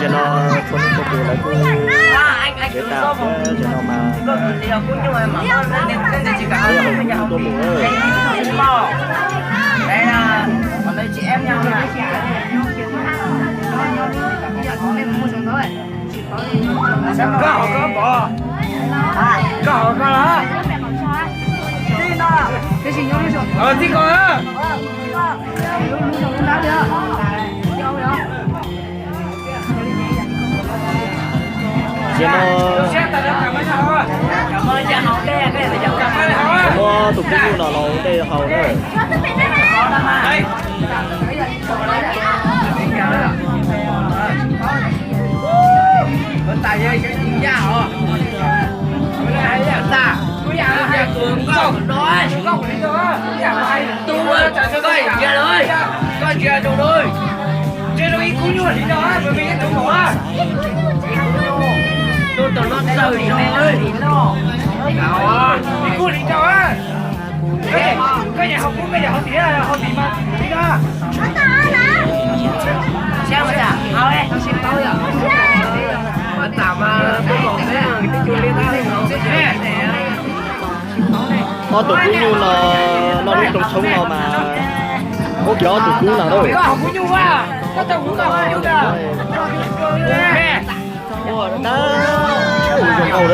Ces no txhua leej txhua tus lawv kuj ntev tas thiab ces no mas lawv yog haus kuj nyuj tuaj mus lawm. Koj haus koj pom, koj haus koj los, tij koj. Ces no muab tus kub nyuj no los ua dej haus na. Ob tug kub nyuj no noj lub rooj tshoob no mas muab kiag ob tug kub no lawm. Ua zoo nkauj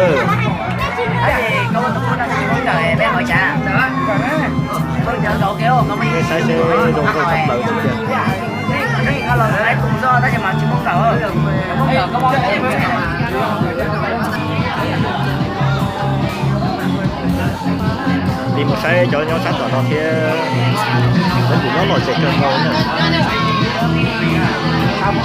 lawm. Nej saib seb zoo nkauj tshaj plaws li tiag. Tig mus saib cov nyob sab tom no thiab, lawv kuj nyob lom zem kawg nkaus na. Tam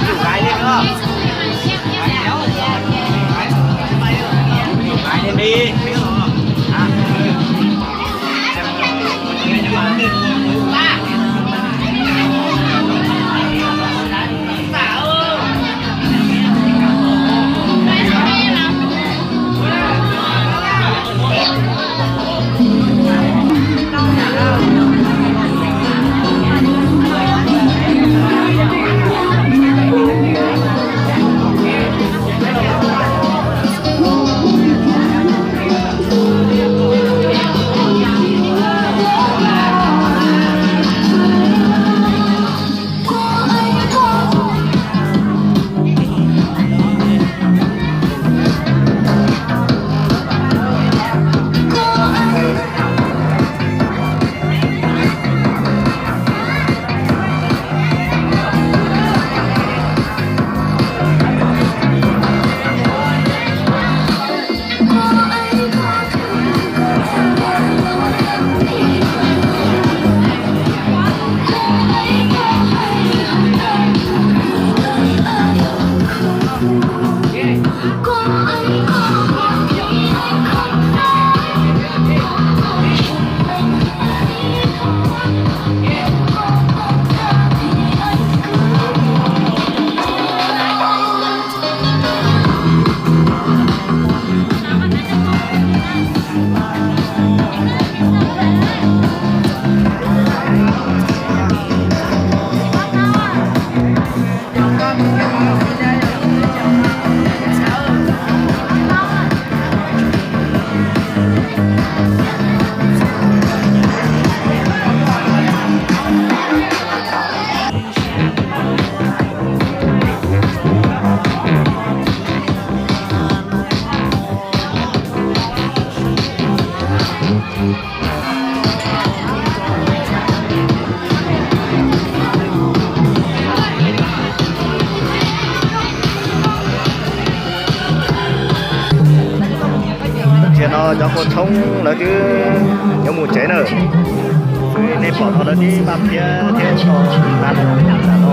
sim no cov kua tshoob lawv twb yuav mus tsev na. Nej pom no lawv twb npaj phiab thiab tso tas no.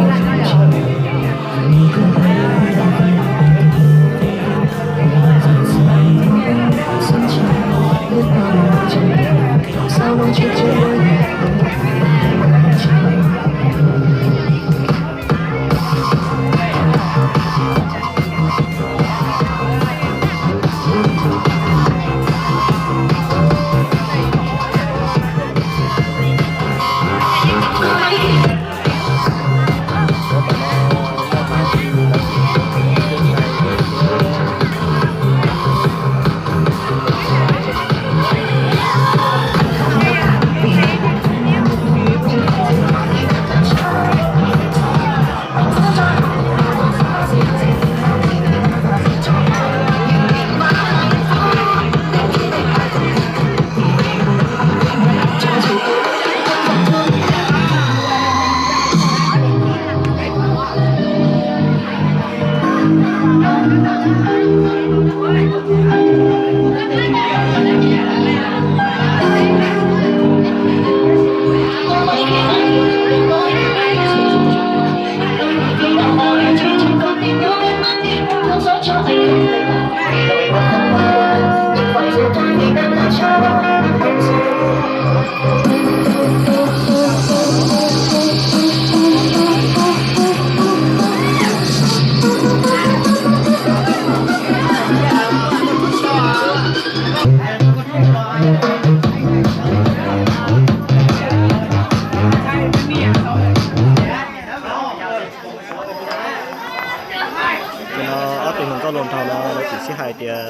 Koj los nraug no lawv tsis sib hais tias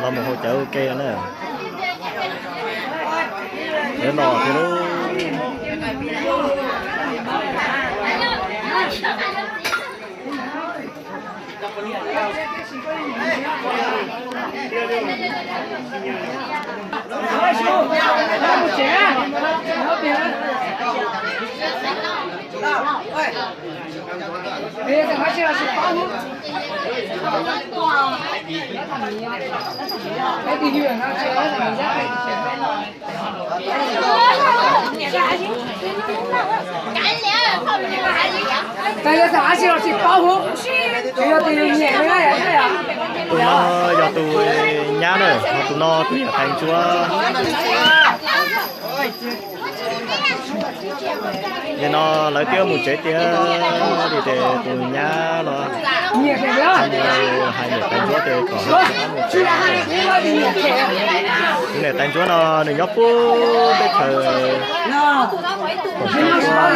los mus haus cawv ua ke na. Lawv los thiab lauj. Tus no yog tus nyab na, ho tus no tus yawm Taiv Ntsuab. Nim no lawv twb mus tsev tiag, vim tias tus nyab los hais niam Taiv Ntsuab tias kom mus tsev. Tus niam Taiv Ntsuab no nws nyob puag teb chaws, nyob lub zos,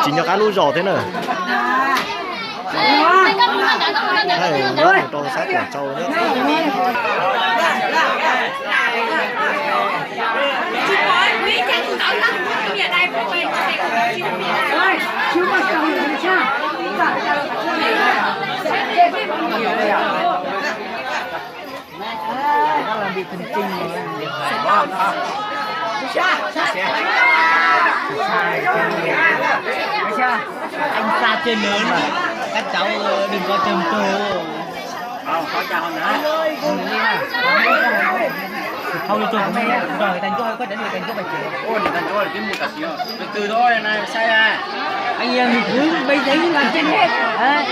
tsis nco qab lub zos thiab na. Nyob rau sab Tuam Tsau. Anh xa trên lớn, các cháu đừng có trầm trồ. Không, không, không, không. Không, không, không, không. Rồi, thằng Chúa, có đến rồi, thằng Chúa phải chịu. Ôi, thằng Chúa là cái mùi cà xỉu. Từ từ thôi, này, sai à. Anh em mình cứ bình tĩnh là trên hết. Đấy.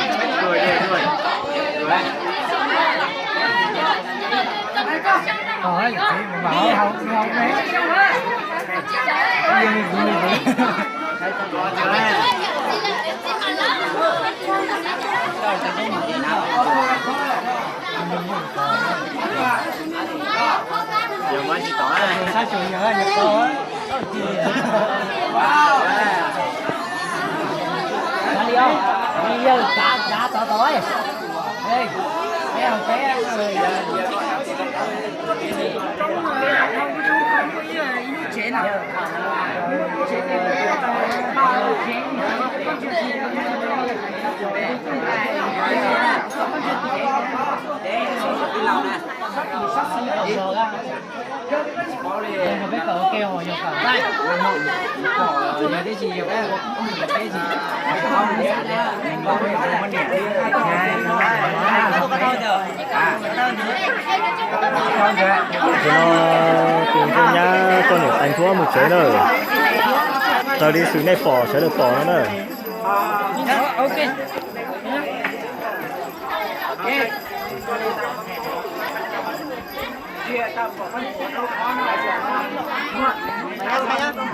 Đuổi, đuổi, đuổi. Đuổi. Ờ, mà không, không, không. Anh em mình cứ bình tĩnh. Ces no tus nkauj nyab coj niam tais ntsuab mus tsev na. Raws li xwm nej pom sawv daws pom no na.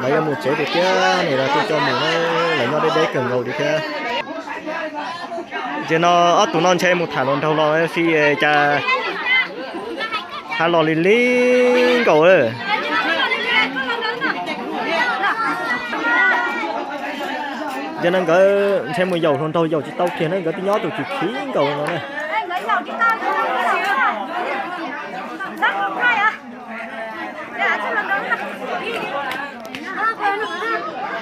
Lawv yuav mus tsev tiag tiag, nim no twb coj mus na, lawv nyob deb deb kawg nkaus li thiab. Ces no ob tug no ntshe mus tham hluas nraug los si cas hab los lig lig nkaus. Ces no nkawd ntshe mus yaum hluas nraug yaum tsis tau kiag na, nkawd twb nyob tus khwv khwv nkaus no na.